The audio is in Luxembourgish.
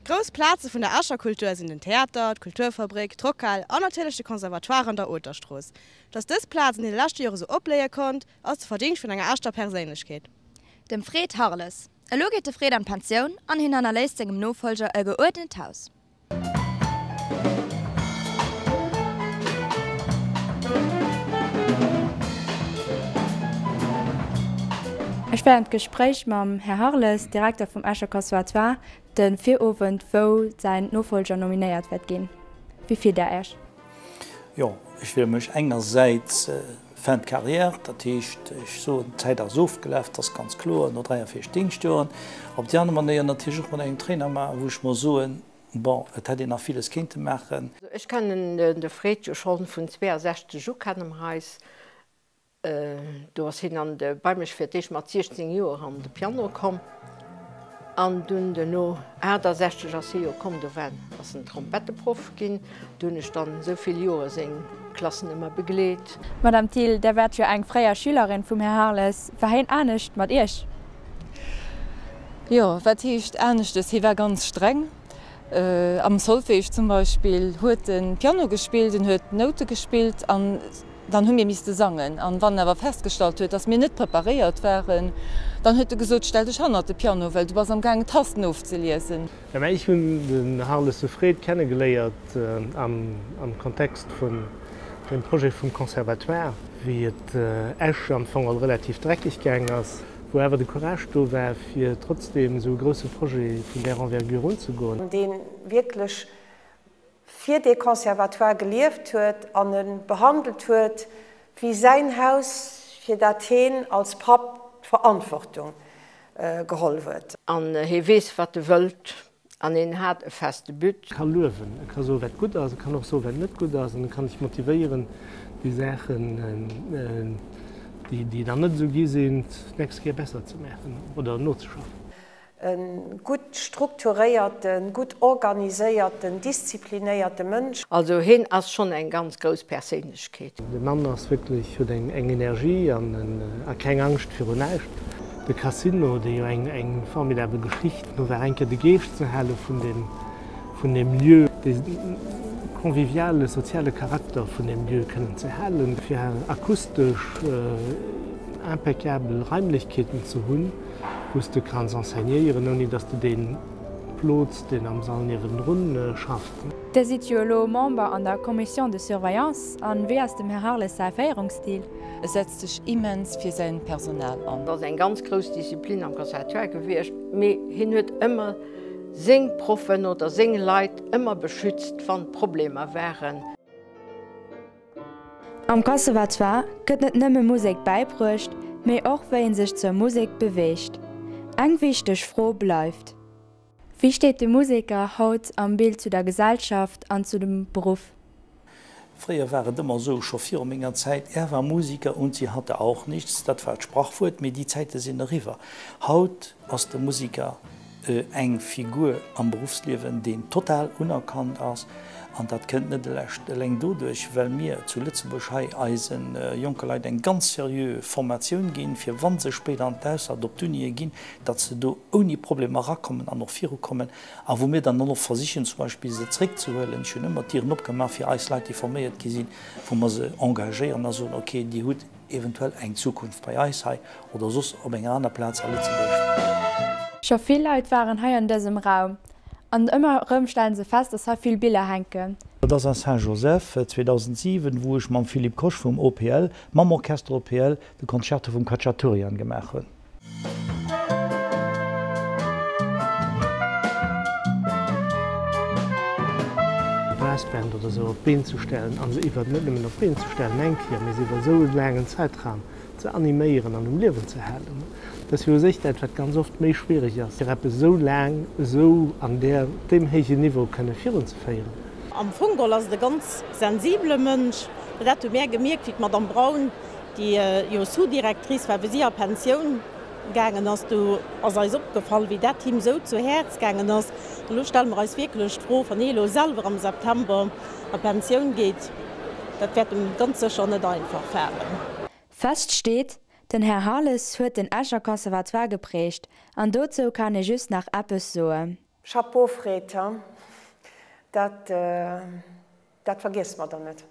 Grouss Plaze vun der Escher Kultur sinn den Theater, d'Kulturfabrik, d'Rockhal an natierlech de Conservatoire an der Oterstrooss. Datt dës Plaz an deene leschte Jore sou opbléie konnt, ass de Verdingscht vun enger echter Perséinlechkeet. Dem Fred Harles. Elo geet de Fred an d'Pensioun an hien hannerléisst sengem Nofolger e geuerdent Haus. Ech war an d'Gespréich mam Här Harles, Direkter vum Escher Conservatoire, de Virowend wou säin Nofolger nominéiert wäert ginn. Wéi fillt Der Äech? Jo, ech fille mech engersäits fin de carrière, dat heescht, ech soen, d'Zäit ass ofgelaf, dat ass ganz kloer, no 43 Déngschtjoren. Op déi aner Manéier natierlech och mat engem Tréin am A, wou ech mer soen, bon, et hätt een nach villes kéinte maachen. Ech kennen de Fred jo schonn vun 62 u kenne mer eis. Do ass hien an de bei mech fir d'éischt mat 16 Joer an de Piano komm an dunn duerno 68 ass hie jo komm, do war ass en Trompetteproff ginn. Do hunn ech dann esou vill Joer seng Klassen ëmmer begleet. Madame Thill, Der waart jo eng fréier Schülerin vum Här Harles. War hien anescht mat Iech? Jo, wat heescht aneschtes? Hie war ganz streng. Am Solfège zum Beispill huet en Piano gespillt, en huet Noute gespillt an Dann hu mir misste sangen. An wann en awer festgestallt huet, dass mir net preparéiert waren, dann huet e gesot, Stell dech hannert de Piano, well du bass am gaangen Tasten ofzeliesen. Mä ech hunn den Harles de Fred kennegeléiert am Kontext vun dem Projet vum Conservatoire, wéi et Esch am Fong all relativ dreckeg gaang ass, wou awer de Courage do war, fir trotzdeem esou e grousse Projet vun där Envergure unzegoen. Dee wierklech fir dee Conservatoire gelieft huet an e behandelt huet wéi säin Haus, fir dat heen als Papp d'Verantwortung geholl huet. An hie weess, wat e wëllt, an hien hat e feste But. E ka luewen, e ka soen, wat gutt ass, e kann och soen, wat net gutt ass, an e kann dech motivéieren, déi Saachen, déi dann net esou gi sinn, d'nächst Kéier besser ze maachen oder nozeschaffen. E gutt strukturéierten, gutt organiséierten, disziplinéierte Mënsch. Also hien ass schonn eng ganz grouss Perséinlechkeet. De Mann ass wierklech, huet eng Energie an a keng Angscht virun näischt. De Casino, dee jo eng formidabel Geschicht no war, eng Kéier de Geescht ze hale vun deem, vun deem Lieu, dee conviviale, soziale Charakter vun deem Lieu kënnen ze halen, fir akustesch impeccabel Raimlechkeeten ze hunn. wou s de kanns enseignéieren, ouni dass de dee plots, deen am Sall niewendrun schafft. Dir sidd jo elo Member an der Commission de surveillance. An wéi ass dem Här Harles säi Féierungsstil? E setzt sech immens fir säin Personal an. Et ass eng ganz grouss Disziplin am Conservatoire gewiescht, mee hien huet ëmmer seng Proffen oder seng Leit ëmmer beschützt, wann Problemer waren. Am Conservatoire gëtt net nëmme Musek bäibruecht, mee och wéi een sech zur Musek beweegt. Eng wichteg Fro bleift. Wéi steet de Museker haut am Bild zu der Gesellschaft an zu dem Beruff? Fréier war et ëmmer esou, scho viru menger Zäit, Er war Musiker und sie hatte auch nichts, dat war d'Sprachwuert, mee déi Zäite sinn eriwwer. Haut ass de Musiker eng Figur am Beruffsliewen, deen total unerkannt ass, an dat kënnt net elescht eleng doduerch, well mir zu Lëtzebuerg hei eise jonke Leit eng ganz seriö Formatioun ginn, fir wa se spéider an d'Ausland op d'Unie ginn, datt se do ouni Problemer erakommen an och virukommen, a wou mir dann och versichen zum Beispill se zréckzehuelen. Ech hunn ëmmer d'Dieren opgemaach fir eis Leit, déi forméiert gi sinn, wou mer se engagéieren a soen, okay, Dir hutt eventuell eng Zukunft bei eis hei oder soss op enger aner Plaz a Lëtzebuerg. Scho vill Leit waren hei an dësem Raum an ëmmer erëm stellen se fest, dass hei vill Biller hänken. Dat ass a Saint-Joseph 2007, wou ech mam Philippe Kosch vum OPL, mam Orchester OPL, de Concerto vum Khachaturian gemaach hunn. Brassband oder esou op d'Been ze stellen a se iwwer, net nëmmen op d'Been ze stellen eng Kéier, mee se iwwer esou e laangen Zäitraum ze animéieren an um Liewen ze halen. Dat ass jo u sech dat, wat ganz oft méi schwierig ass, fir eppes esou laang esou an där, deem héijen Niveau kënne virunzeféieren. Am Fong geholl ass et e ganz sensibele Mënsch. Dat hu mär gemierkt, wéi d'Madame Braun déi jo Sous-Directrice war, wéi si a Pensioun gaangen ass, do ass eis opgefall, wéi dat him esou zu Häerz gaangen ass. Elo stelle mer eis wierklech d'Fro, wann hie elo selwer am September a Pensioun geet, dat wäert em ganz sécher net einfach falen. Fest steet, Den Här Harles huet den Escher Conservatoire geprägt an dozou kann ee just nach eppes soen. Chapeau Fred, dat, dat vergiesse mer der net.